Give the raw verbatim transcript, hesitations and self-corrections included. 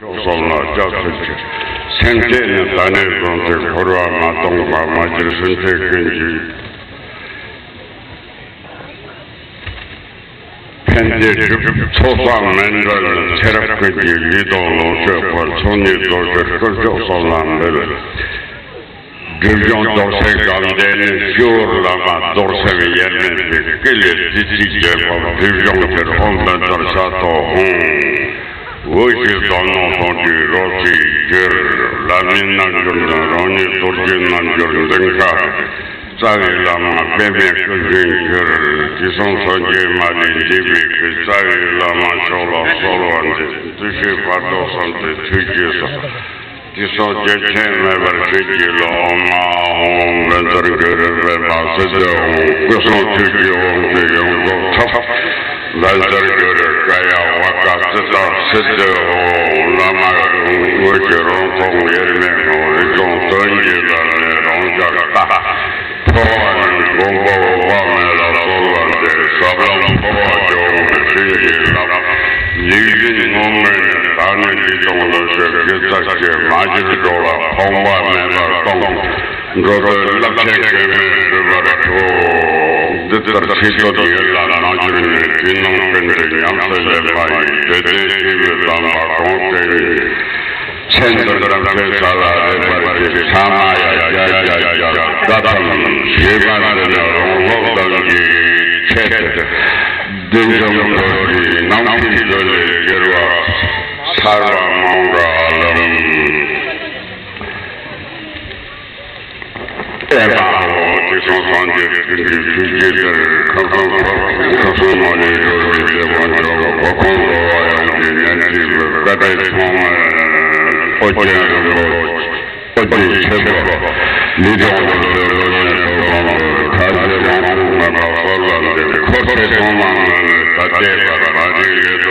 སོགས་ལ་སྐྱབས་སུ་མཆི། སེམས་ཅན་ནི་ད་ནས་བཟུང་སྟེ་འཁོར་བ་མ་སྟོངས་པ་མ་གྱུར་ཕྱིར་འཚོ་ཀུན་གྱི་ཕན་བདེ་སྒྲུབ། ཚོགས་བསགས་མི་འབྲལ་ཚེ་རབས་ཀུན་གྱི་ལུས་དང་ལོངས་སྤྱོད་འཕེལ། ཚོགས་གཉིས་རྫོགས་ཕྱིར་དཀོན་མཆོག་གསུམ་ལ་འབུལ། སྒྲིབ་སྦྱང་རྫོགས་ཆེན་སྒོམ་བཟླས་ནི། སྤྱི་བོར་བླ་མ་རྫོགས་ཆེན་དབྱེར་མེད་པའི། སྐུ་ལས་བདུད་རྩིའི་རྒྱལ་པོ་སྒྲིབ་སྦྱོང་ཕྱིར། ཨོཾ་བཛྲ་ཤ་ཏོ་ཧཱུྃ། འོད་ཞུ་ཟབ་མོ་ལྷུན་གྲུབ་རོ་གཅིག་གྱུར། བླ་མའི་རྣལ་འབྱོར་འདོན། རང་ཉིད་རྡོ་རྗེའི་རྣལ་འབྱོར་མདུན་ཁ། རྩ་བའི་བླ་མ་པདྨའི་སྐུ་བཞིན་གྱུར། དུས་གསུམ་སངས་རྒྱས་མ་ལུས་འདུས་པའི་སྐུ། རྩ་བའི་བླ་མ་མཆོག་ལ་གསོལ་བ་འདེབས། བདུད་བཞི་བར་དོ་གསུམ་དུ་ཐུགས་རྗེས་གཟིགས། དུས་གསུམ་རྒྱུན་ཆད་མེད་པར་ཆོས་ཀྱི་བློ། ཨོཾ་ཨཱཿཧཱུྃ། བཛྲ་གུ་རུ་པདྨ་སིདྡྷི་ཧཱུྃ། སྐུ་གསུང་ཐུགས་ཀྱི་དབང་ཕྱུག་ཡོངས་རྫོགས་ཐོབ། བཛྲ་གུ་རུ་ཀཱ་ཡ་ཝཱ་ཀ་ཙིཏྟ་སིདྡྷི་ཧཱུྃ། བླ་མ་འོད་ཀྱི་རང་མཚན་དབྱེར་མེད་ངང་། རིག་སྟོང་དོན་གྱི་ལམ་ནས་རང་ཤར་ལྟ། འཕོ་བ་ནི་མགོན་པོ་འོད་དཔག་མེད་ལ་གསོལ་བ་འདེབས། ཟབ་ལམ་འཕོ་བ་སྦྱོང་བའི་ཆོས་ཀྱི་ལམ། ལུས་འཛིན་ངོ་མི་ནས། ད་ནི་ལུས་དང་ལོངས་སྤྱོད་རྒུད་ཚད་བཅད། མ་གྱུར་འགྲོ་བ་ཕོངས་པ་མེད་པར་གཏོང་། འགྲོ་དོན་རླབས་ཆེན་གེགས་མེད་འགྲུབ་པར་ཤོག། འདི་ལྟར་ཚེ་སྟོད་ཡུལ་ལ་མ་གྱུར་ནས། དུས་ནམ་ཀུན་ཏུ་ཉམས་སུ་ལེན་པ་ཡིས། བདེ་ལྡན་སྐྱེས་བུ་དམ་པ་གང་དེ་ཉིད། མཚན་དུ་རྣམ་ཤེས་གསལ་ལ་རེག་པར་གྱུར། ཕྱག་ན་ཡང་བརྒྱ་བརྒྱ་བརྒྱ་བཀའ་ཐམ་བཞེས་པ་འདི་ནི། རང་སློབ་དོན་གྱི་ཆེད་དུ། བདུད་འཇོམས་རྡོ་རྗེའི་རྣམ་ཐོས་མཛོད་ལས་གྱུར་པ། ཐར་པ་མང་དུ་ལམ། ཨེ་མ་ཧོ། དུས་གསུམ་སངས་རྒྱས་ཀུན་གྱི་ཐུགས་རྗེ་ལྟར། ཁམས་གསུམ་འཁོར་ཁམས་གསུམ་མ་ལུས་སྒྲོལ་བའི་དེད་དཔོན་མཆོག། འཁོར་ཁམས་འགྲོ་བ་ཡོངས་ཀྱི་ཉེན་ཁའི་བཀའ་དྲིན་ཚང་མ། ཨོ་རྒྱན་རིན་པོ་ཆེ། ཨོ་རྒྱན་ཆོས་འཁོར། ལུས་དང་ལོངས་སྤྱོད་བློ་ཆེན་ཐོབ་ཐང་ལ། ཐར་རྒྱུ་དབང་པོ་མེད་པ་གསོལ་བ་འདེབས། འཁོར་ཕྱོགས་ཚང་མ་ངོས་ནས་ད་ལྟའི་བར་མ་རིག་ལས་